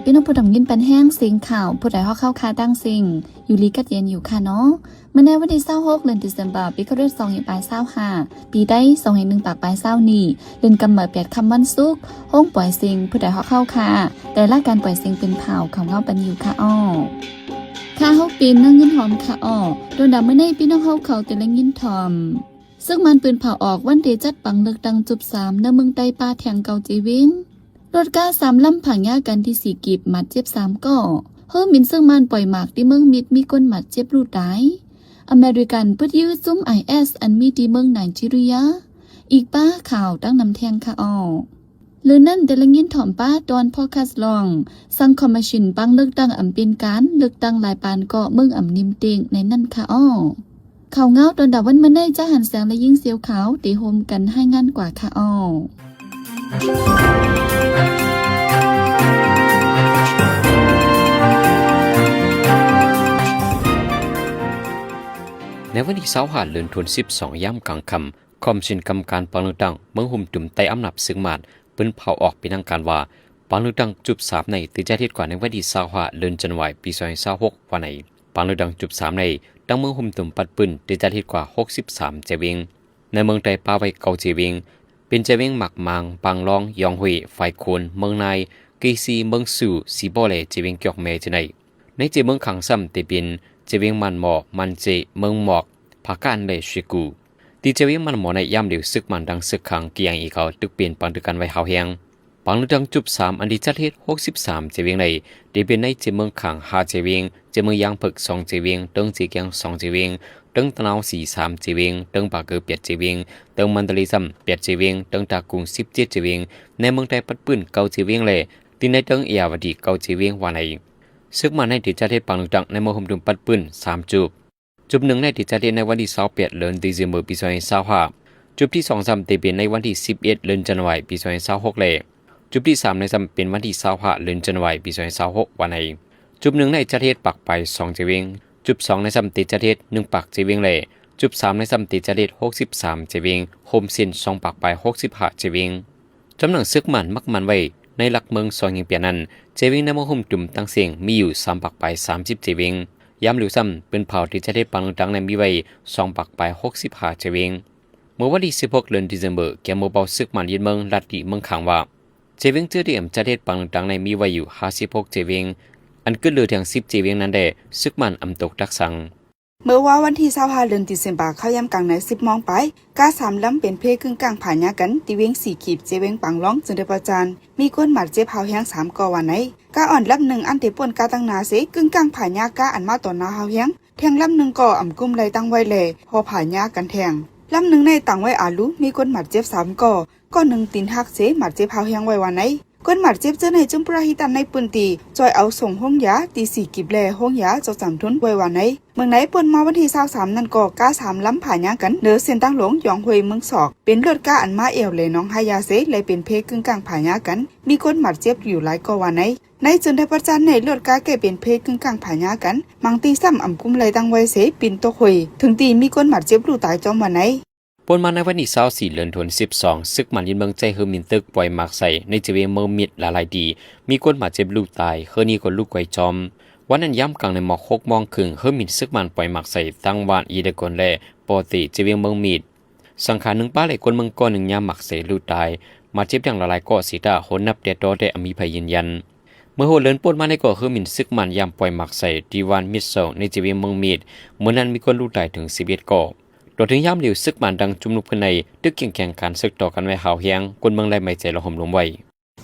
ພີ່ນ້ອງຜູ້ດຳຍິນປັນແຮງ ເສັງຂ່າວ ຜູ້ໃດຮອກເຂົ້າຄ່າຕັ້ງເສັງ ຢູ່ດີກັດເຢັນຢູ່ຄ່າເນາະ. ມື້ໃນວັນທີຊາວຫົກ ເດືອນ December ປີຄ.ສອງພັນປາຍຊາວຫ້າ ປີໄດ້ ສອງພັນໜຶ່ງປາຍຊາວນີ້ ເດືອນກຳມະແປດຄ່ຳວັນສຸກ ໂຮງປ່ອຍເສັງ ຜູ້ໃດຮອກເຂົ້າຄ່າ ແຕ່ລະການປ່ອຍເສັງເປັນຂ່າວ ເຂົ້າເງົາປັນຢູ່ຄ່າອ້ອ. ຂ້າເຮົາເປັນນາງເງິນຫອມຄ່າອ້ອ. ໂດນດາມື້ໃນ ພີ່ນ້ອງເຮົາເຂົາແຕ່ລະຍິນຖ່ອມ ເສິກມານປືນຜ່າອອກ ວັນເດຈັດບັງເລືອກຕັ້ງຈຸບສາມ ໃນເມືອງໃຕ້ປາແທ່ງເກົ້າເຈວຽງ. ລົດກາສາມລຳຜ່າຍາກັນທີ່ສີກີບ ບາດເຈັບສາມກໍ. ເຮີມິນເສິກມານປ່ອຍໝາກທີ່ເມືອງມິດ ມີຄົນບາດເຈັບລູກຕາຍ. ອາເມລິກັນປຶດຍຶດຊຸມໄອເອສ ອັນມີທີ່ເມືອງໄນຈີເຣຍ. ອີກປາຂ່າວຕັ້ງນຳແທ່ງຄ່າອ້ອ. ເລື່ອງນັ້ນແຕ່ລະຍິນຖ່ອມປາຕອນພອດແຄສລອງ ສັງຄອມມະຊິນບັງເລືອກຕັ້ງອຳເປັນການ ເລືອກຕັ້ງຫຼາຍປານເກາະເມືອງອຳນິມເຕັງໃນນັ້ນຄ່າອ້ອ. ຂ່າວເງົາຕອນດາວັນມື້ໃນ ຈາຫັນແສງ ແລະ ຍິງສຽວຂາວ ໄດ້ຮ່ວມກັນລາຍງານກວ່າຄ່າອ້ອ. ໃນວັນທີຊາວຫ້າ ເດືອນ ສິບສອງ ຍາມກາງຄ່ຳ ຄອມຊິນກຳມະການບັງເລືອກຕັ້ງເມືອງຮຸມຕຸມໃຕ້ອຳນາດເສິກມານ ເປີນເຜົາອອກເປັນທາງການວ່າ ບັງເລືອກຕັ້ງຈຸບສາມໃນ ໄດ້ຈັດເຮັດກວ່າໃນວັນທີຊາວຫ້າ ເດືອນຈັນວາ ປີສອງພັນຊາວຫົກ ວ່າໃນ. ບັງເລືອກຕັ້ງຈຸບສາມໃນ ທາງເມືອງຮຸມຕຸມປັດປືນ ໄດ້ຈັດເຮັດກວ່າຫົກສິບສາມເຈວຽງ, ໃນເມືອງໄຕປາໄວ້ເກົ້າເຈວຽງ, ເປັນເຈວຽງໝາກມາງ, ປາງລອງ, ຢອງຫວຍ, ຝາຍໂຄນ, ເມືອງນາຍ, ເກຊີ, ເມືອງຊູ, ສີບໍ ແລະ ເຈວຽງກອກແມ ຈັ່ງໃດ. ໃນເຈວຽງເມືອງຄາງຊ້ຳ ໄດ້ເປັນເຈວຽງໝານໝໍ, ໝານເຈ, ເມືອງໝອກ, ຜາກ້ານ ແລະ ເຊກູ. ທີ່ເຈວຽງໝານໝໍໃນ ຍາມດຽວເສິກມານດັງເສິກຂັງ ກະຍັງອີກເຂົາຕຶກເປັນປາງຕຶກກັນໄວ້ຮ້າວແຮງ. ບັງເລືອກຕັ້ງຈຸບສາມ ອັນທີ່ຈັດເຮັດຫົກສິບສາມເຈວຽງໃນ ໄດ້ເປັນໃນເຈວຽງເມືອງຄາງຫ້າເຈວຽງ, ເຈວຽງເມືອງຢາງເຜິກສອງເຈວຽງ, ເຕີງເຈກຽງສອງເຈວຽງ, ເຕີງຕະນາວສີສາມເຈວຽງ, ເຕີງປາເກີແປດເຈວຽງ, ເຕີງມັນຕະເລຊ້ຳແປດເຈວຽງ, ເຕີງຕາກຸງສິບເຈັດເຈວຽງ, ໃນເມືອງໄຕປັດປືນເກົ້າເຈວຽງ ແລະ ທີ່ໃນເຕີງເອຍາວະດີເກົ້າເຈວຽງ ວ່າໃນ. ເສິກມານໃນ ໄດ້ຈັດເຮັດບັງເລືອກຕັ້ງໃນເມືອງຮຸມຕຸມປັດປືນສາມຈຸບ. ຈຸບໜຶ່ງໃນ ໄດ້ຈັດເຮັດໃນວັນທີຊາວແປດ ເດືອນ December ປີສອງພັນຊາວຫ້າ. ຈຸບທີສອງຊ້ຳ ໄດ້ເປັນໃນວັນທີສິບເອັດ ເດືອນຈັນວາ ປີສອງພັນຊາວຫົກ ແລະ ຈຸບທີສາມໃນຊ້ຳ ເປັນວັນທີຊາວຫ້າ ເດືອນຈັນວາ ປີສອງພັນຊາວຫົກ ວ່າໃນ. ຈຸບໜຶ່ງໃນ ຈັດເຮັດປັກໄປສອງເຈວຽງ, ຈຸບສອງໃນຊ້ຳ ໄດ້ຈັດເຮັດໜຶ່ງປັກເຈວຽງ ແລະ ຈຸບສາມໃນຊ້ຳ ໄດ້ຈັດເຮັດຫົກສິບສາມເຈວຽງ, ໂຮມເຊັ່ນສອງປັກໄປຫົກສິບຫ້າເຈວຽງ. ຈຳນວນເສິກມານມັກໝັ້ນໄວ້ໃນຫຼັກເມືອງສອງແຫ່ງປຽນນັ້ນ ເຈວຽງໃນເມືອງຮຸມຕຸມຕັ້ງເສັງມີຢູ່ສາມປັກໄປສາມສິບເຈວຽງ. ຍາມຫຼຽວຊ້ຳ ເປັນເຜົ່າທີ່ຈະໄດ້ປາງຕ່າງໃນມີໄວ້ສອງປາກປາຍຫົກສິບຫ້າເຈວຽງ. ເມື່ອວັນທີສິບຫົກ ເດືອນ December ແກມໂມເບົາ ເສິກມານຍຶດເມືອງລັດດີເມືອງຄາງວ່າ ເຈວຽງເຈີດຽມຈະເຮັດປາງຕ່າງໃນມີໄວ້ຢູ່ຫ້າສິບຫົກເຈວຽງ, ອັນກຶດເຫຼືອທຽງສິບເຈວຽງນັ້ນແດ່ ເສິກມານອຳຕົກດັກສັງ. ເມື່ອວານວັນທີຊາວຫ້າ ເດືອນ December ເຂົ້າຍາມກາງໃນສິບໂມງປາຍ ກາສາມລຳເປັນເພກຶ້ງກ້າງພາຍາກັນ ທີ່ວຽງສີກີບ ເຈວຽງປາງລອງ ເຊີງໄດ້ປະຈານ ມີຄົນບາດເຈັບຮາວແຮງສາມກໍວ່າໃນ. ກາອ່ອນລຳໜຶ່ງອັນເຕປ່ນກາຕັ້ງໜ້າເສ ກຶ້ງກ້າງພາຍາກາອັນມາຕໍ່ໜ້າຮາວແຮງ ແທ່ງລຳໜຶ່ງກໍອຳກຸມໄລ່ຕັ້ງໄວ້ແລ ຫໍພາຍາກັນແທ່ງ. ລຳໜຶ່ງໃນຕັ້ງໄວ້ອາລຸ ມີຄົນບາດເຈັບສາມກໍ ກໍໜຶ່ງຕີນຫັກເສ ບາດເຈັບຮາວແຮງໄວ້ວ່າໃນ. ຄົນບາດເຈັບເຈີໃນຈຸມປະລະຫິຕັນໃນພື້ນທີ່ ຊ່ອຍເອົາສົ່ງໂຮງຢາທີ່ສີກີບແລໂຮງຢາເຈົ້າຈາມທຶນໄວ້ວ່າໃນ. ເມືອງໃນປ່ນມາວັນທີຊາວສາມນັ້ນກໍ ກາສາມລຳພາຍາກັນເດີເສັ້ນທາງຫຼວງຢອງຫ້ວຍເມືອງສອກ ເປັນລົດກາອັນມາແອວແລໜອງຫາຢາເສ ແລເປັນເພກຶ້ງກ້າງພາຍາກັນ ມີຄົນບາດເຈັບຢູ່ຫຼາຍກໍວ່າໃນ. ໃນເຊີງໄດ້ປະຈານໃນລົດກາແກ່ເປັນເພກຶ້ງກ້າງພາຍາກັນ ບາງທີ່ຊ້ຳອຳກຸມໄລ່ຕັ້ງໄວ້ເສ ປິ່ນຕົກຫ້ວຍ ເຖິງທີ່ມີຄົນບາດເຈັບລູກຕາຍຈອມວ່າໃນ. ປ່ນມາໃນວັນທີຊາວສີ່ ເດືອນ ສິບສອງ ເສິກມານຍຶດເມືອງໃຈເຮີມິນຕຶກປ່ອຍໝາກໃສ່ໃນເຈວຽງເມືອງມິດຫຼາຍໆທີ່ ມີຄົນບາດເຈັບລູກຕາຍ ເຮີໜີກໍລູກໄກຈອມ. ວັນນັ້ນຍາມກາງໃນໝອກຫົກໂມງເຄິ່ງ ເຮີມິນເສິກມານປ່ອຍໝາກໃສ່ຕັ້ງບ້ານອີດະກົນ ແລ ປໍເຕ ເຈວຽງເມືອງມິດ. ສັງຂານໜຶ່ງປ້າ ແລະ ຄົນເມືອງກໍໜຶ່ງຍາມໝາກໃສ່ລູກຕາຍ ບາດເຈັບຢ່າງຫຼາຍໆກໍເສຍຕາ ໂຫນນັບແຕ່ຕໍ່ແຕ່ອຳມີໃຜຢືນຢັນ. ເມື່ອຫົວເດືອນປົນມາໃນກໍເຮີມິນເສິກມານຍາມປ່ອຍໝາກໃສ່ທີ່ບ້ານມິດເຊົາໃນເຈວຽງເມືອງມິດ ເມື່ອນັ້ນມີຄົນລູກຕາຍເຖິງສິບເອັດກໍ. ຕໍ່ເຖິງຍາມດຽວເສິກມານດັ່ງຈຸມນຸບຂຶ້ນໃນ ຕຶກກຽງແຂ່ງການເສິກຕໍ່ກັນໄວ້ຮາວແຮງ ຄົນເມືອງໄດ້ໄໝ້ໃຈລະຫົມລົມໄວ້.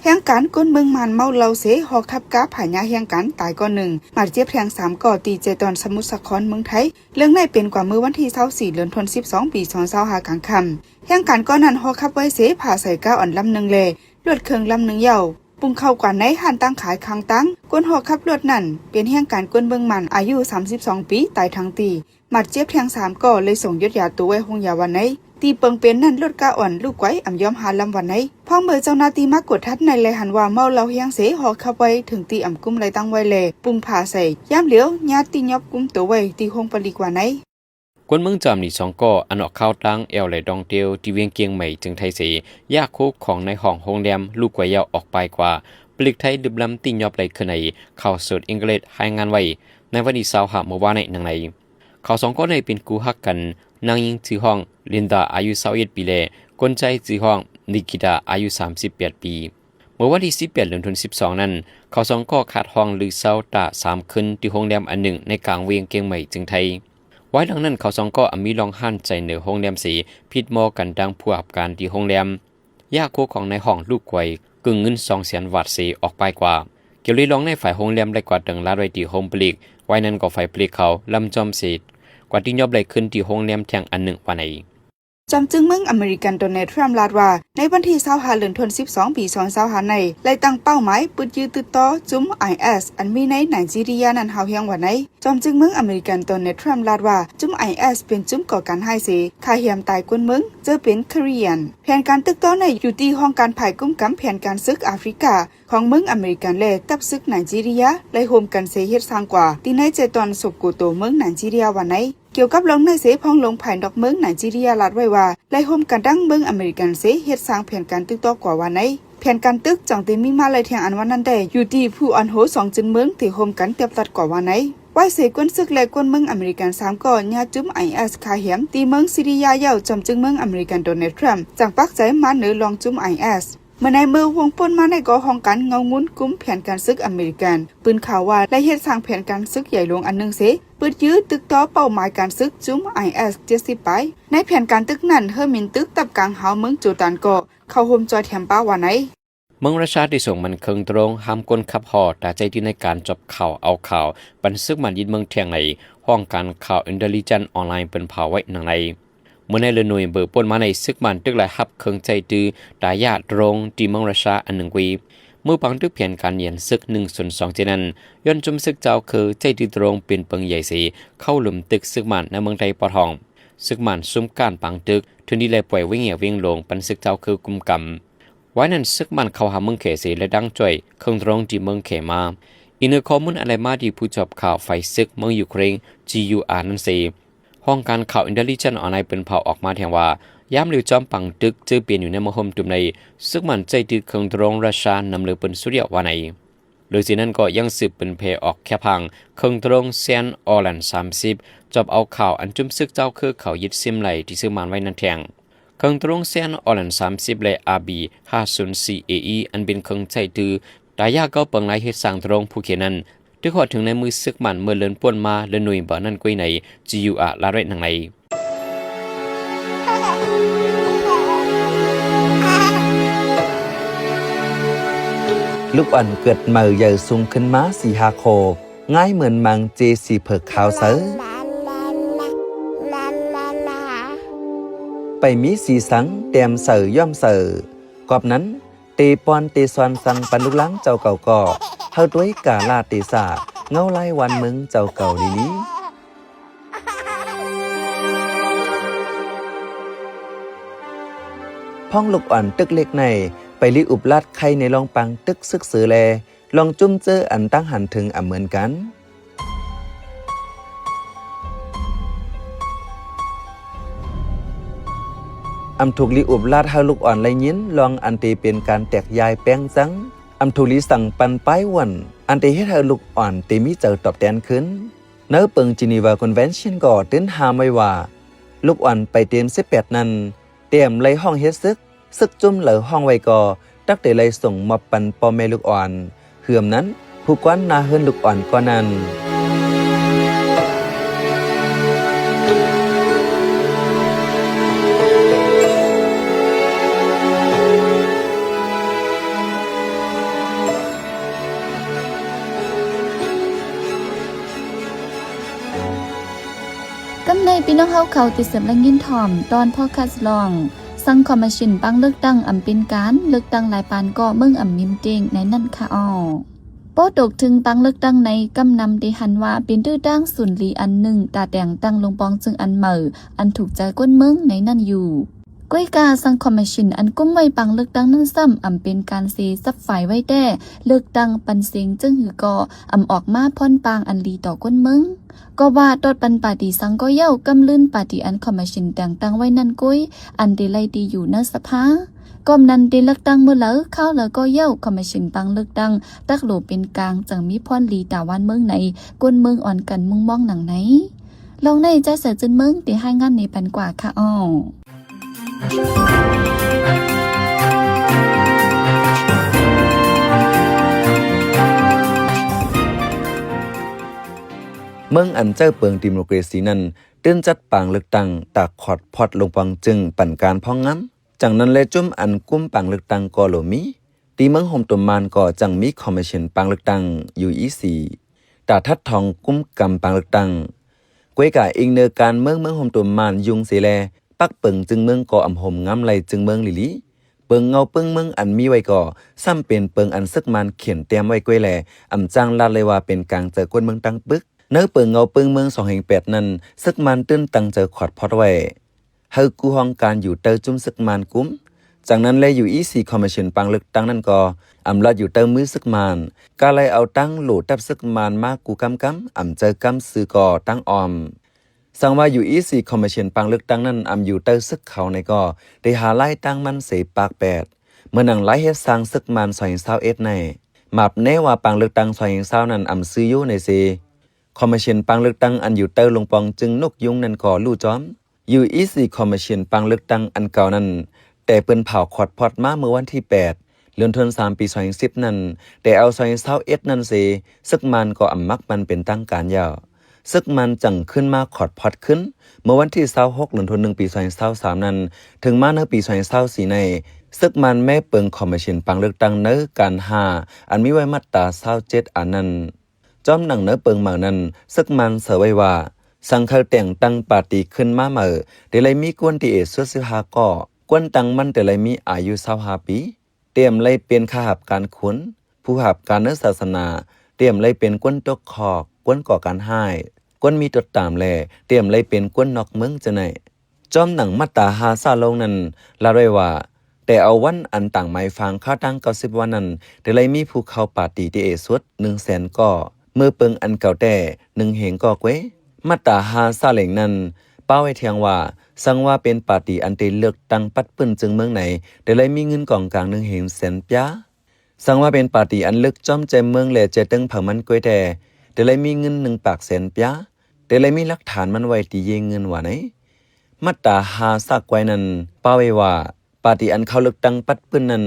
ແຮງການຄົນເມືອງມານເມົາເຫຼົ້າເສ ຫໍຂັບກາພາຍາແຮງການຕາຍກໍໜຶ່ງ ບາດເຈັບແຮງສາມກໍ ທີ່ເຈຕອນສະມຸດສາຄອນເມືອງໄທ. ເລື່ອງໃນເປັນກວ່າເມື່ອວັນທີຊາວສີ່ ເດືອນສິບສອງ ປີສອງພັນຊາວຫ້າກາງຄ່ຳ ແຮງການກໍນັ້ນຫໍຂັບໄວເສ ພາໃສ່ກາອ່ອນລຳໜຶ່ງແລ ລົດເຄື່ອງລຳໜຶ່ງເຍົາ ປຸງເຂົ້າກວ່າໃນຮ້ານຕັ້ງຂາຍຄາງຕາງ. ຄົນຫໍຂັບລົດນັ້ນເປັນແຮງການຄົນເມືອງມານອາຍຸສາມສິບສອງປີ ຕາຍທັງທີ່. ບາດເຈັບແຮງສາມກໍ ເລີຍສົ່ງຢຸດຢາໂຕໄວ້ໂຮງຢາວ່າໃນ. ທີ່ເປິງເປັນນັ້ນລົດກາອ່ອນລູກໄກອຳຍອມຫ້າລຳວ່າໃນ. ພ້ອມເມື່ອເຈົ້າໜ້າທີ່ມາກວດທັນໃນ ແລຫັນວ່າເມົາເຫຼົ້າແຮງເສ ຫໍຂັບໄວເຖິງທີ່ອຳກຸມໄລ່ຕັ້ງໄວ້ແລ ປຸງພາໃສ່. ຍາມຫຼຽວຍາດຕິຍອບກຸມໂຕໄວ້ທີ່ໂຮງປະລິກວ່າໃນ. ຄົນເມືອງຈາມນີສອງກໍ ອັນອອກຂ່າວທາງແອວແລດອງເຕວ ທີ່ວຽງກຽງໃໝ່ ເຈີງໄທເສ ຢາກໂຄຂອງໃນຫ້ອງໂຮງແຮມ ລູກໄກເຍົາອອກປາຍກວ່າ ປະລິກໄທລຶບລຳຕີຫຍອບໄດ້ຄືນໃນ ຂ່າວສົດອັງກິດລາຍງານໄວ້ໃນວັນທີຊາວຫ້າເມື່ອວານນີ້ດັ່ງໃນ. ເຂົາສອງຄົນນີ້ເປັນຄູ່ຮັກກັນ, ນາງຍິງຊື່ຮ້ອງ ລິນດາ ອາຍຸຊາວເອັດປີ ແລະ ຄົນຊາຍຊື່ຮ້ອງ ນິກິດາ ອາຍຸສາມສິບແປດປີ. ເມື່ອວັນທີສິບແປດ ເດືອນທັນວາ ສອງພັນສິບສອງນັ້ນ, ເຂົາສອງກໍຄັດຫ້ອງຫຼືເຊົາຕາກສາມຄືນທີ່ໂຮງແຮມອັນໜຶ່ງໃນກາງວຽງກຽງໃໝ່ ເຈີງໄທ. ວາຍຫຼັງນັ້ນເຂົາສອງກໍອຳມີລອງຮ້ານໃຈເໜີໂຮງແຮມເສ ຜິດໝໍກັນດັ່ງຜູ້ຮັບການທີ່ໂຮງແຮມ, ຢາກຄົວຂອງໃນຫ້ອງລູກກວຍ ກຶ່ງເງິນສອງແສນບາດເສອອກໄປກວ່າ. ກ່ຽວເລື່ອງໃນຝ່າຍໂຮງແຮມໄດ້ກວາດເຖິງລາດໄວ້ທີ່ໂຮງຜະລິກ, ວາຍນັ້ນກໍຝ່າຍຜະລິກເຂົາລຳຈອມເສ ກວາດທີ່ຍອບໄດ້ຄືນທີ່ໂຮງແຮມແທ່ງອັນໜຶ່ງວ່າໃນ. ຈອມຈຶ່ງເມືອງອາເມລິກັນ ໂດນັລ ທຣຳ ລາດວ່າ ໃນວັນທີຊາວຫ້າ ເດືອນທັນວາ ສອງພັນຊາວຫ້ານີ້ ໄດ້ຕັ້ງເປົ້າໝາຍປຶດຢື້ຕຶກຕໍ່ຈຸ້ມ ໄອເອສ ອັນມີໃນໄນຈີເຣຍນັ້ນຮ້າວແຮງວ່າໃນ. ຈອມຈຶ່ງເມືອງອາເມລິກັນ ໂດນັລ ທຣຳ ລາດວ່າ ຈຸ້ມ ໄອເອສ ເປັນຈຸ້ມກໍ່ການຮ້າຍເສ ຂ້າແຮມຕາຍຄົນເມືອງ ເຈີເປັນຄຣິສຕຽນ. ແຜນການຕຶກຕໍ່ໃນຢູ່ທີ່ຫ້ອງການຝ່າຍກຸມກຳແຜນການສຶກອາຟຣິກາ ຂອງເມືອງອາເມລິກັນ ແລະ ທັບສຶກໄນຈີເຣຍ ໄດ້ຮ່ວມກັນເສເຮັດສ້າງກວ່າ ທີ່ໃນເຈຕອນໂຊໂກໂຕ ເມືອງໄນຈີເຣຍວ່າໃນ. ກ່ຽວກັບເລື່ອງນີ້ເສ ພອງຫຼວງຝ່າຍນອກເມືອງໄນຈີເຣຍລາດໄວ້ວ່າ ໄດ້ຮ່ວມກັນດັ່ງເມືອງອາເມລິກັນເສເຮັດສ້າງແຜນການຕຶກຕໍ່ກວ່າວ່າໃນ. ແຜນການຕຶກຈັ່ງໄດ້ມີມາໄດ້ແທ່ງອັນວ່ານັ້ນໄດ້ ຢູ່ທີ່ຜູ້ອ່ອນໂຮສອງຈຸດເມືອງທີ່ຮ່ວມກັນຕຽມຕັດກວ່າວ່າໃນ. ວາຍເສກວນຊຶກ ແລະ ຄົນເມືອງອາເມລິກັນສາມກໍຍາຈຸ້ມ ໄອເອສ ຂ້າແຮມທີ່ເມືອງຊີເຣຍແລ້ວ ຈອມຈຶ່ງເມືອງອາເມລິກັນ ໂດນັລ ທຣຳ ຈັ່ງປັກໃຈມາເໜີລອງຈຸ້ມ ໄອເອສ. ເມື່ອໃນມື້ວົງປົນມາໃນກໍຫ້ອງການເງົາງຸນກຸ່ມແຜນການຊຶກອາເມລິກັນ ປືນຂ່າວວ່າໄດ້ເຮັດສ້າງແຜນການຊຶກໃຫຍ່ຫຼວງອັນໜຶ່ງເສ ປຶດຢື້ຕຶກຕໍ່ເປົ້າໝາຍການຊຶກຈຸ້ມ ໄອເອສ ເຈັດສິບປາຍ. ໃນແຜນການຕຶກນັ້ນ ເຮີມິນຕຶກທັບກາງຫາວເມືອງໂຈຕານກໍເຂົ້າຮ່ວມຈອຍແຖມປາວ່າໃນ. ເມືອງຣັດຊຽາໄດ້ສົ່ງມັນເຄື່ອງໂດຣນຫ້າມຄົນຂັບຫໍ່ ຕາໃຈທີ່ໃນການຈັບຂ່າວເອົາຂ່າວ ບັນຊຶກມາຍຶດເມືອງແທ່ງໃນ. ຫ້ອງການຂ່າວ Intelligence Online ເປີນເຜີຍໄວ້ດັ່ງໃນ. ເມື່ອໃນເດືອນໂນເວມເບີປົນມາໃນ ຊຶກມານຕຶກໄລ່ຮັບເຄື່ອງໃຊ້ຕື້ຕາຢາໂດຣນທີ່ເມືອງຣັດຊຽາອັນໜຶ່ງໄວ້. ເມື່ອປາງຕຶກແຜນການຍານຊຶກໜຶ່ງສູນສອງເຈັດນັ້ນ ຍ້ອນຈຸ້ມຊຶກເຈົ້າຄືໃຊ້ຕື້ໂດຣນເປັນເປິງໃຫຍ່ເສ ເຂົ້າລຸມຕຶກຊຶກມານໃນເມືອງໄທປອດຫ້ອງ. ຊຶກມານຊຸມກ້ານປາງຕຶກ ເທື່ອນີ້ໄດ້ປ່ອຍວຽງໃຫຍ່ວຽງຫຼວງປັນຊຶກເຈົ້າຄືກຸມກຳ. ວາຍນັ້ນຊຶກມານເຂົ້າຫາເມືອງແຂເສ ແລະ ດັງຈ່ອຍເຄື່ອງໂດຣນທີ່ເມືອງແຂມາ. ອີງເໜືອຂໍ້ມູນອັນໄດ້ມາທີ່ຜູ້ຈອບຂ່າວຝ່າຍຊຶກເມືອງຢູເຄຣນ ຈີຢູອາ ນັ້ນເສ. ຫ້ອງການຂ່າວ Intelligence Online ເປີນເຜີຍອອກມາແຖມວ່າ ຍາມຫຼິວຈອມປາງຕຶກເຈີປ່ຽນຢູ່ໃນມະຫຶມຕຸມໃນ ຊຶກມານໃຊ້ຕື້ເຄື່ອງໂດຣນຣັດຊຽານຳເຫຼືອເປີນຊູດຽວວ່າໃນ. ເຫຼືອຈາກນັ້ນກໍຍັງສືບເປີນແຜ່ອອກແຄບຮ່າງເຄື່ອງໂດຣນແຊນ Orlan ສາມສິບ ຈອບເອົາຂ່າວອັນຈຸ້ມຊຶກເຈົ້າຄືເຂົາຍຶດຊິມໄລ່ທີ່ຊຶກມານໄວ້ນັ້ນແທ່ງ. ເຄື່ອງໂດຣນແຊນ Orlan ສາມສິບ ແລະ RB ຫ້າສູນສີ່ AE ອັນເປັນເຄື່ອງໃຊ້ຕື້ ຕາຢາເກົ່າເປິງໄລ່ເຮັດສ້າງໂດຣນພູເຂດນັ້ນ ຖືກຮອດເຖິງໃນມືຊຶກມານເມື່ອເດືອນປົນມາ ເດືອນໂນເວມເບີນັ້ນກ້ວຍໃນ ຈີຢູອາ ລາວໄດ້ດັ່ງໃນ. ລູກອ່ອນເກີດໃໝ່ໃຫຍ່ສູງຂຶ້ນມາສີ່ຫ້າໂຄກ ງາຍເໝືອນມັງເຈສີເຜີກຂາວໃສ ໄປມີສີສັງແຕ້ມໃສຍ້ອມໃສ ກອບນັ້ນ ເຕປ່ອນເຕຊ່ອນສັ່ງປັນລູກຫຼານເຈົ້າເກົ່າກໍ ເຮົາດ້ວຍກາລະເທສະ ເງົາລາຍວັນເມືອງເຈົ້າເກົ່າລີລີ. ພ້ອງລູກອ່ອນຕຶກເລັກໃນ ໄປລີອຸບລາດໄຂ່ໃນລອງປາງຕຶກຊຶກເສີແລ ລອງຈຸ້ມເຈີອັນຕ່າງຫັນເຖິງອຳເໝືອນກັນ. ອຳທຸກລີອຸບລາດໃຫ້ລູກອ່ອນໄດ້ຍິນລອງອັນເຕເປັນການແຕກຢາຍແປ້ງຈັງ. ອຳທຸກລີສັ່ງປັນປ້າຍຫວັນ ອັນເຕເຮັດໃຫ້ລູກອ່ອນເຕມີໃຈຕອບແທນຄືນ. ໃນເປິງ Geneva Convention ກໍຕື່ນຫ້າມໄວ້ວ່າ ລູກອ່ອນໄປເຕັມສິບແປດນັ້ນ ເຕມໄລ່ຮ້ອງເຮັດຊຶກ ຊຶກຈຸ້ມເລີຮ້ອງໄວ້ກໍ ຕັກເຕໄລ່ສົ່ງມອບປັນພໍ່ແມ່ລູກອ່ອນ ເຮືອມນັ້ນ ຜູ້ກ້ອນໜ້າເຮືອນລູກອ່ອນກໍນັ້ນ. ກຳໃນພີ່ນ້ອງເຮົາເຂົາຕິດຕາມແລະຍິນຖອມຕອນພອດຄາສລອງ ສັງຄອມມະຊິນປາງເລືອກຕັ້ງອຳເປັນການເລືອກຕັ້ງຫຼາຍປານກໍເມືອງອຳນິມເກງໃນນັ້ນຄະອໍ. ໂປ້ຕົກເຖິງປາງເລືອກຕັ້ງໃນກຳນຳໄດ້ຫັນວ່າເປັນຕື້ຕ່າງສູນລີອັນໜຶ່ງ ຕາແຕ່ງຕັ້ງລົງປອງເຊິ່ງອັນໃໝ່ ອັນຖືກໃຈຄົນເມືອງໃນນັ້ນຢູ່. ກວຍກາສັງຄອມມິວຊິນອັນກຸມໄວ້ປາງເລືອກຕັ້ງນັ້ນຊ້ຳ ອຳເປັນການເສສັບຝາຍໄວ້ແທ້, ເລືອກຕັ້ງປັນເສັງຈຶ່ງຫື່ອກໍ ອຳອອກມາພອນປາງອັນດີຕໍ່ຄົນເມືອງ. ກໍວ່າຕອດປັນປາຕີສັງກໍເຍົາ, ກຳລືນປາຕີອັນຄອມມິວຊິນແຕ່ງຕັ້ງໄວ້ນັ້ນໂກຍ ອັນໄດ້ໄລ່ທີ່ຢູ່ໃນສະພາ. ກອມນັ້ນໄດ້ເລືອກຕັ້ງມື້ໃດ ຄາວໃດກໍເຍົາ, ຄອມມິວຊິນປາງເລືອກຕັ້ງ ຕັກໂຫຼເປັນກາງ ຈັ່ງມີພອນດີຕາບ້ານເມືອງໃນ ຄົນເມືອງອ່ອນກັນມຸງມອງໜັງໃນ. ລອງໃນ ຈາຍສາຍຈືນເມືອງ ໄດ້ລາຍງານໃນປັນກວ່າຄ່ະອ້ອ. ເມືອງອັນໃຈເປິງດີໂມເຄຣຊີນັ້ນ ຕື່ນຈັດປາງເລືອກຕັ້ງຕາກຂອດພອດລົງປອງຈຶ່ງປັນການພອງງາມ. ຈັ່ງນັ້ນແລ ຈຸ້ມອັນກຸມປາງເລືອກຕັ້ງກໍໂຫຼມີ. ທີ່ເມືອງໂຮມຕຸມມານກໍຈັ່ງມີຄອມມິວຊິນປາງເລືອກຕັ້ງ ຢູອີຊີ ຕາທັດທອງກຸມກຳປາງເລືອກຕັ້ງ. ກວຍກາອີງເນີການເມືອງ ເມືອງໂຮມຕຸມມານ ຍຸງເສແລ ປັກເປິງຈຶ່ງເມືອງກໍອຳໂຮມງາມໄລ່ຈຶ່ງເມືອງຫຼີໆ. ເປິງເງົາເປິງເມືອງອັນມີໄວ້ກໍ ຊ້ຳເປັນເປິງອັນເສິກມານຂຽນແຕ້ມໄວ້ກວຍແລ ອຳຈ້າງລາດໄລ່ວ່າເປັນກາງໃຈຄົນເມືອງຕັ້ງປຶກ. ໃນເປິງເງົາເປິງເມືອງສອງເຮັງແປດນັ້ນ ເສິກມານຕື່ນຕັ້ງໃຈຂອດພອດໄວ້ ໃຫ້ກູ້ຫ້ອງການຢູ່ໃຕ້ຈຸ້ມເສິກມານກຸມ. ຈັ່ງນັ້ນແລ ຢູອີຊີ ຄອມມິວຊິນປາງເລືອກຕັ້ງນັ້ນກໍ ອຳລາດຢູ່ໃຕ້ມືເສິກມານ, ກະໄລ່ເອົາຕັ້ງໂຫຼຕັບເສິກມານມາກູ້ກ້ຳໆ, ອຳໃຈກ້ຳຊື່ກໍຕັ້ງອ້ອມ. ສັງວ່າ ຢູອີຊີ ຄອມມິວຊິນປາງເລືອກຕັ້ງນັ້ນ ອຳຢູ່ໃຕ້ເສິກເຂົາໃນກໍ ໄດ້ຫາລາຍຕັ້ງມັນເສປາກແປດ ເໝືອນໜັງລາຍເຮັດສ້າງເສິກມານສອງເຮັງຊາວເອັດໃນ ມາບແນວ່າປາງເລືອກຕັ້ງສອງເຮັງຊາວນັ້ນ ອຳຊື່ຢູ່ໃນເສ. ຄອມມິວຊິນປາງເລືອກຕັ້ງອັນຢູ່ໃຕ້ລົງປອງຈຶ່ງນົກຍຸງນັ້ນກໍຮູ້ຈອມ. ຢູອີຊີ ຄອມມິວຊິນປາງເລືອກຕັ້ງອັນເກົ່ານັ້ນ ແຕ່ເພິ່ນເຜົາຂອດພອດມາເມື່ອວັນທີແປດ ເດືອນທັນວາ ປີສອງເຮັງສິບນັ້ນ ແຕ່ເອົາສອງເຮັງຊາວເອັດນັ້ນເສ, ເສິກມານກໍອຳມັກມັນເປັນທາງການແລ້ວ. ເສິກມານຈັ່ງຂຶ້ນມາຂອດພອດຂຶ້ນ ເມື່ອວັນທີຊາວຫົກ ເດືອນທັນວາ ປີສອງເຮັງຊາວສາມນັ້ນ. ເຖິງມາໃນປີສອງເຮັງຊາວສີ່ໃນ ເສິກມານແມ້ເປິງຄອມມິວຊິນປາງເລືອກຕັ້ງໃນການຫ້າ ອັນມີໄວ້ມາດຕາຊາວເຈັດອັນນັ້ນ. ຈ້ອມໜັງໃນເປິງໃໝ່ນັ້ນ ເສິກມານເສີໄວ້ວ່າ ສັງເຄີຍແຕ່ງຕັ້ງປາຕີຂຶ້ນມາໃໝ່ ແຕ່ໄລ່ມີກວນທີ່ເອສຸດສິບຫ້າກໍ, ກວນຕັ້ງມັນແຕ່ໄລ່ມີອາຍຸຊາວຫ້າປີ, ແຕ່ອຳໄລ່ເປັນຂ້າຮັບການຂຸນ, ຜູ້ຮັບການໃນສາສະໜາ, ແຕ່ອຳໄລ່ເປັນກວນຕົກຄອກ, ກວນກໍ່ການຮ້າຍ, ກວນມີຕົດຕາມ ແລະ ແຕ່ອຳໄລ່ເປັນກວນນອກເມືອງຈັ່ງໃດ. ຈ້ອມໜັງມາດຕາຫ້າສາລົງນັ້ນ ລາດໄວ້ວ່າ ແຕ່ເອົາວັນອັນຕາງໝາຍຟັງຄາວຕັ້ງເກົ້າສິບວັນນັ້ນ ແຕ່ໄລ່ມີຜູ້ເຂົ້າປາຕີທີ່ເອສຸດໜຶ່ງແສນກໍ, ເມື່ອເປິງອັນເກົ່າແຕ່ໜຶ່ງເຮັງກໍເກວຍ. ມາດຕາຫ້າສາເລັງນັ້ນ ປະໄວ້ທ່ຽງວ່າ ສັງວ່າເປັນປາຕີອັນໄດ້ເລືອກຕັ້ງປັດປື້ນຈຶ່ງເມືອງໃນ ແຕ່ໄລ່ມີເງິນກອງກາງໜຶ່ງເຮັງແສນປາຍ. ສັງວ່າເປັນປາຕີອັນເລືອກຈ້ອມແຈເມືອງ ແລະ ແຈເຕີງເຜົ່າມັນກວຍແຕ່ ແຕ່ໄລ່ມີເງິນໜຶ່ງປາກແສນປາຍ, ແຕ່ໄລ່ມີຫຼັກຖານມັນໄວ້ທີ່ເຢເງິນວ່າໃນ. ມາດຕາຫ້າສາກວາຍນັ້ນ ປະໄວ້ວ່າ ປາຕີອັນເຂົ້າເລືອກຕັ້ງປັດປື້ນນັ້ນ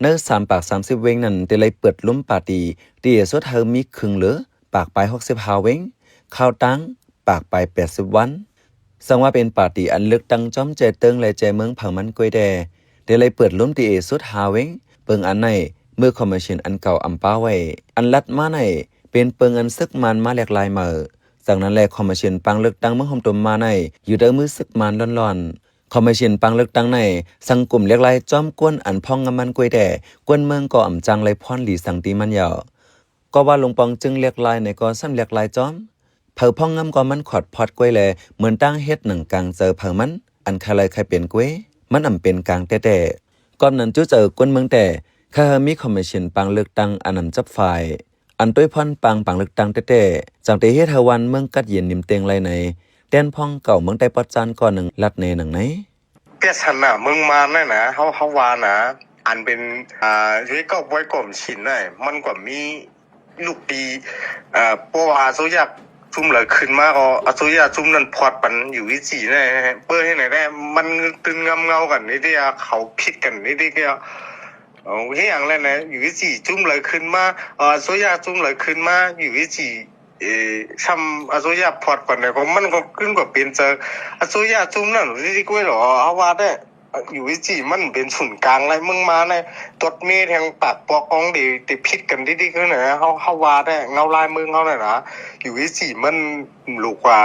ໃນສາມປາກສາມສິບເວັງນັ້ນ ແຕ່ໄລ່ເປີດລົມປາຕີທີ່ເອສຸດໃຫ້ມີເຄິ່ງເຫຼືອປາກປາຍຫົກສິບຫ້າເວັງ, ຄາວຕັ້ງ ປາກປາຍແປດສິບວັນ. ສັງວ່າເປັນປາຕີອັນເລືອກຕັ້ງຈ້ອມແຈເຕີງ ແລະ ແຈເມືອງເຜົ່າມັນກວຍແຕ່ ແຕ່ໄລ່ເປີດລົມທີ່ເອສຸດຫ້າເວັງ. ເບິ່ງອັນໃນ ເມື່ອຄອມມິວຊິນອັນເກົ່າອຳປາໄວ້ ອັນລັດມາໃນ ເປັນເປິງອັນເສິກມານມາແຫຼກລາຍເໝີ. ຈາກນັ້ນແລ ຄອມມິວຊິນປາງເລືອກຕັ້ງເມືອງໂຮມຕຸມມາໃນ ຢູ່ໃຕ້ມືເສິກມານລ້ອນໆ. ຄອມມິວຊິນປາງເລືອກຕັ້ງໃນ ສັງກຸມແຫຼກລາຍຈ້ອມກວນອັນພອງງາມມັນກວຍແຕ່ ກວນເມືອງກໍອຳຈ້າງໄລ່ພອນດີສັງຕີມັນເຍົາ. ກໍວ່າລົງປອງຈຶ່ງແຫຼກລາຍໃນກໍສ່ຳແຫຼກລາຍຈ້ອມ ເຜີພອງງາມກໍມັນຂອດພອດກວຍແລ ເໝືອນຕ່າງເຮັດໜັງກາງເຈີເຜີມັນ ອັນຄາຍລາຍຄາຍເປັນກວຍ ມັນອຳເປັນກາງແຕ່ໆ. ກອບນັ້ນຈຸໃຈກວນເມືອງແຕ່ ຄາຍເຮີມີຄອມມິວຊິນປາງເລືອກຕັ້ງອັນນຳຈັບຝ່າຍ ອັນໂຕຍພອນປາງປາງເລືອກຕັ້ງແຕ່ໆ ຈັ່ງໄດ້ເຮັດໃຫ້ວັນເມືອງກັດເຢັນນິມເຕັງໄລໃນ ແຕ່ນພອງເກົ່າເມືອງໃຕ້ປອດຈານກໍໜຶ່ງລັດແນ່ໜັງໃນ. ປຽກສະໜາເມືອງມານນັ້ນນະ ເຮົາ ເຮົາວ່ານະ ອັນເປັນ ອ່າ ເວກອບໄວ້ກອມຊິນນະ ມັນກວ່າມີ ລູກປີ ເອີ ເພາະວ່າອາໂຊຍາຈຸມເລີຍຂຶ້ນມາ ກໍອາໂຊຍາຈຸມນັ້ນພອດປັນຢູອີຈີແນ່ ເປີເຮັດໃດແດ່ ມັນຕື່ນງຳເງົາກັນນີ້ເດ ເຂົາຜິດກັນນີ້ເດ ເອົາເຮັດຫຍັງແລ້ວນະ ຢູອີຈີຈຸມເລີຍຂຶ້ນມາ ອາໂຊຍາຈຸມເລີຍຂຶ້ນມາ ຢູອີຈີ ເອີ ຊ່ຳອາໂຊຍາພອດປານໃດ ກໍມັນກໍຂຶ້ນກວ່າເປັນເຈີ ອາໂຊຍາຈຸມນັ້ນ ທີ່ກ້ວຍຫຼໍ ເຮົາວ່າແທ້ ຢູອີຈີມັນເປັນສູນກາງລາຍເມືອງມານະ ຕົດເມແທງປາກປອກອອງເດ ໄດ້ຜິດກັນດິກໆ ຫັ້ນນະ ເຮົາ ເຮົາວ່າແທ້ ເງົາລາຍເມືອງເຮົານັ້ນນະ ຢູອີຈີມັນລູກວ່າ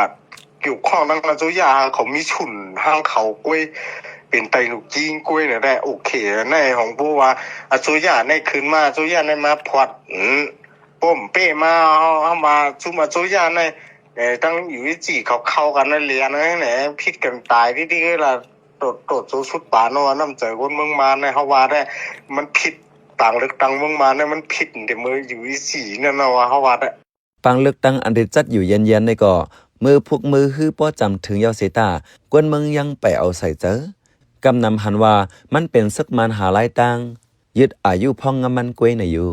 ກ່ຽວຂ້ອງນຳອາໂຊຍາ ເຂົາມີຊຸນທາງເຂົາກ້ວຍ ເປັນໄຕໜູຈີນກ້ວຍນະແຫຼະ ໂອເຄ ໃນຂອງພວກວ່າອາໂຊຍາໃນຄືນມາ ອາໂຊຍາໃນມາພອດ ອືມ ປ້ມເປ້ມາ ເຮົາ ເຮົາວ່າຊຸມອາໂຊຍາໃນ ເອີ ທັງຢູອີຈີເຂົາເຂົ້າກັນໃນແຫຼນນັ້ນແຫຼະ ຜິດກັນຕາຍຕິໆ ລະ ໂຕດ ໂຕດສູງສຸດປານເນາະ ວ່ານ້ຳໃຈຄົນເມືອງມານເນາະ ເຮົາວ່າແທ້ ມັນຜິດ ປາງເລືອກຕັ້ງເມືອງມານເນາະ ມັນຜິດແຕ່ເມືອງຢູອີຊີນັ້ນເນາະ ວ່າເຮົາວ່າແທ້. ປາງເລືອກຕັ້ງອັນໄດ້ຈັດຢູ່ຢ້ຽນໆນີ້ກໍ ມື້ພຸກມື້ຮືປໍຈຳເຖິງເຍົາເສຍຕາ ກວນເມືອງຍັງໄປເອົາໃສ່ເຈີ ກຳນຳຫັນວ່າມັນເປັນເສິກມານຫາລາຍຕ່າງ ຍຶດອາຍຸພອງງາມມັນກວຍໃນຢູ່.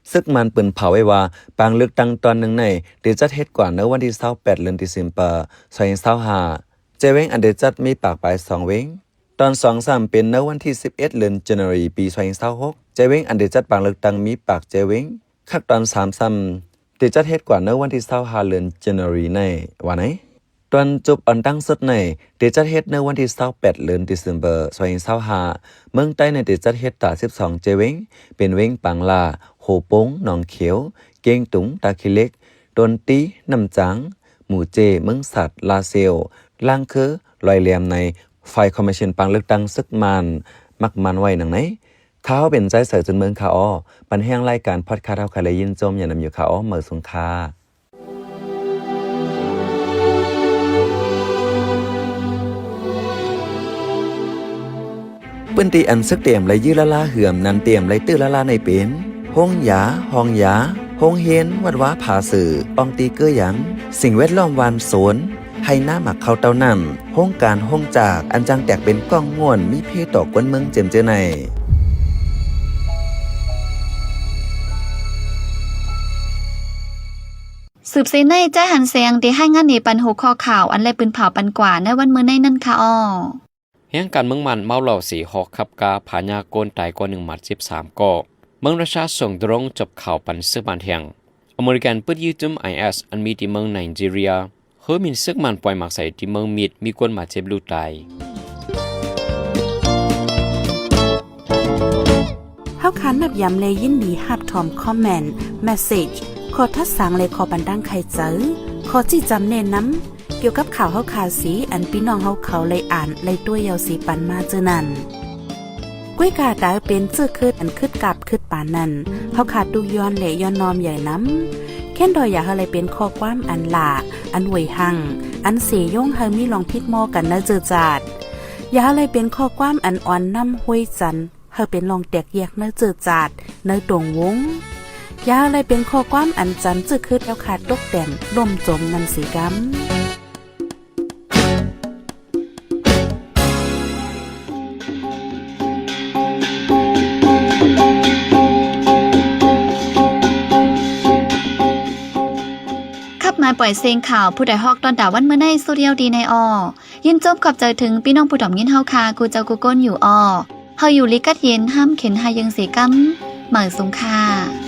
ເສິກມານປືນເຜົາໄວ້ວ່າ ປາງເລືອກຕັ້ງຕອນໜຶ່ງໃນໄດ້ຈັດເຮັດກວ່າໃນວັນທີຊາວແປດ ເດືອນ December ສອງພັນຊາວຫ້າ ແຈເວັງອັນໄດ້ຈັດມີປາກປາຍສອງເວັງ. ຕອນສອງຊ້ຳເປັນໃນວັນທີສິບເອັດ ເດືອນ January ປີສອງພັນຊາວຫົກ ແຈເວັງອັນໄດ້ຈັດປາງເລືອກຕັ້ງມີປາກແຈເວັງ. ຄັກຕອນສາມຊ້ຳໄດ້ຈັດເຮັດກວ່າໃນວັນທີຊາວຫ້າ ເດືອນ January ໃນວ່າໃນ. ຕອນຈົບອັນຕັ້ງສຸດໃນໄດ້ຈັດເຮັດໃນວັນທີຊາວແປດ ເດືອນ December ສອງພັນຊາວຫ້າ ເມືອງໃຕ້ໃນໄດ້ຈັດເຮັດຕາສິບສອງແຈເວັງ ເປັນເວັງປາງລາ, ໂຮປົງ, ໜອງຂຽວ, ກຽງຕຸງ, ຕາຂີ້ເຫຼັກ, ດົນຕີ, ນ້ຳຈາງ, ໝູເຈ, ເມືອງສັດ, ລາຊຽວ, ລ່າງເຄີ, ລອຍແຫຼມໃນ ຝ່າຍຄອມມິວນິດປາງເລືອກຕັ້ງເສິກມານ ມັກໝັ້ນໄວ້ໜັງໃນ. ຂ້າເຮົາເປັນໄຊ ເສີຈຸນເມືອງ ຂ້າອໍ ບັນແຮງລາຍການພອດຄາສເຮົາ ຂ້າໄດ້ຍິນຊົມ ຍານຳຢູ່ ຂ້າອໍ ເໝີສົງຄ່າ. ພື້ນທີ່ອັນເສິກຕຽມໄລ່ຢື້ລະລາເຫືອມນັ້ນ ຕຽມໄລ່ຕື້ລະລາໃນເປັນ ໂຮງຢາ, ຫ້ອງຢາ, ໂຮງຮຽນ, ວັດວາຜາເສື, ອ່ອງຕີເກີຍາງ, ສິ່ງແວດລ້ອມບ້ານໂຊນ, ໄຮ່ນາໝາກເຂົ້າເຕົ້ານ້ຳ, ໂຮງການໂຮງຈາກ ອັນຈັ່ງແຕກເປັນກ້ອງງວນ ມີເພຕໍ່ກວນເມືອງເຈີມເຈີໃນ. ສືບເສຍໃນ ຈາຍຫັນແສງ ໄດ້ຮາຍງານເນປັນຫົວຂໍ້ຂ່າວ ອັນໄດ້ປືນເຜົາປັນກວ່າໃນວັນມື້ໃນນັ້ນຄ່າອໍ. ແຮງການເມືອງມັນເມົາເຫຼົ້າເສ ຮອກຂັບກາ ພາຍາການຕາຍກ່ອນໜຶ່ງ ບາດເຈັບສາມກໍ. ເມືອງຣັດເຊຍສົ່ງໂດຣນຈັບຂ່າວປັນເສິກມານແທງ. ອາເມລິກັນປຶດຍຶດຈຸ້ມໄອເອສ ອັນມີທີ່ເມືອງໄນຈີເຣຍ. ເຮີມິນເສິກມານປ່ອຍໝາກໃສ່ທີ່ເມືອງມິດ ມີຄົນບາດເຈັບຫຼູກຕາຍ. ເຮົາຄານນັບຢາມ ແລະ ຍິນດີຮັບຖອມຄອມເມັນ, ເມສເຊຈ, ຂໍ້ທັດສາງ ແລະ ຂໍ້ບັນດາງໄຂໃຈ, ຂໍ້ຊີ້ຈຳແນະນຳ ກ່ຽວກັບຂ່າວເຮົາຄາເສ ອັນພີ່ນ້ອງເຮົາເຂົາໄດ້ອ່ານໄດ້ຕົວະເຍົາເສປັນມາເຈີນັ້ນ. ກວຍກາດາເປັນເຈີຄຶດອັນຄຶດກາບຄຶດປານນັ້ນ ເຮົາຄາຕຸກຍ້ອນ ແລະ ຍ້ອນນ້ອມໃຫຍ່ນຳ. ແຄ້ນດອຍຢາກໃຫ້ໄດ້ເປັນຂໍ້ຄວາມອັນຫຼ້າ, ອັນຫວຍຮັ່ງ, ອັນເສຍົງໃຫ້ມີລອງຜິດມໍກັນໃນເຈີຈາດ. ຢ່າໃຫ້ໄດ້ເປັນຂໍ້ຄວາມອັນອ່ອນນ້ຳຫ້ວຍຈັນ ໃຫ້ເປັນລອງແຕກແຍກໃນເຈີຈາດ, ໃນຕົງວົງ. ຢ່າໃຫ້ໄດ້ເປັນຂໍ້ຄວາມອັນຈັນເຈີຄຶດແລ້ວຄາຕົກແຕ່ນລົ້ມຈົມນັ້ນເສກຳ. ຂັບມາປ່ອຍເສງຂ່າວ ຜູ້ໃດຮອກຕ້ອນຕາວັນມື້ໃນ ສຸດຍອດດີໃນອໍ. ຍິນຊົມຂອບໃຈເຖິງພີ່ນ້ອງຜູ້ຖອມຍິນເຮົາຄາ ກູເຈົ້າກູກົນຢູ່ອໍ. ເຮົາຢູ່ລີກັດເຢັນ ຫ້າມເຂັນຫາຍເຢິງເສກຳ. ເໝີສົງຄ່າ.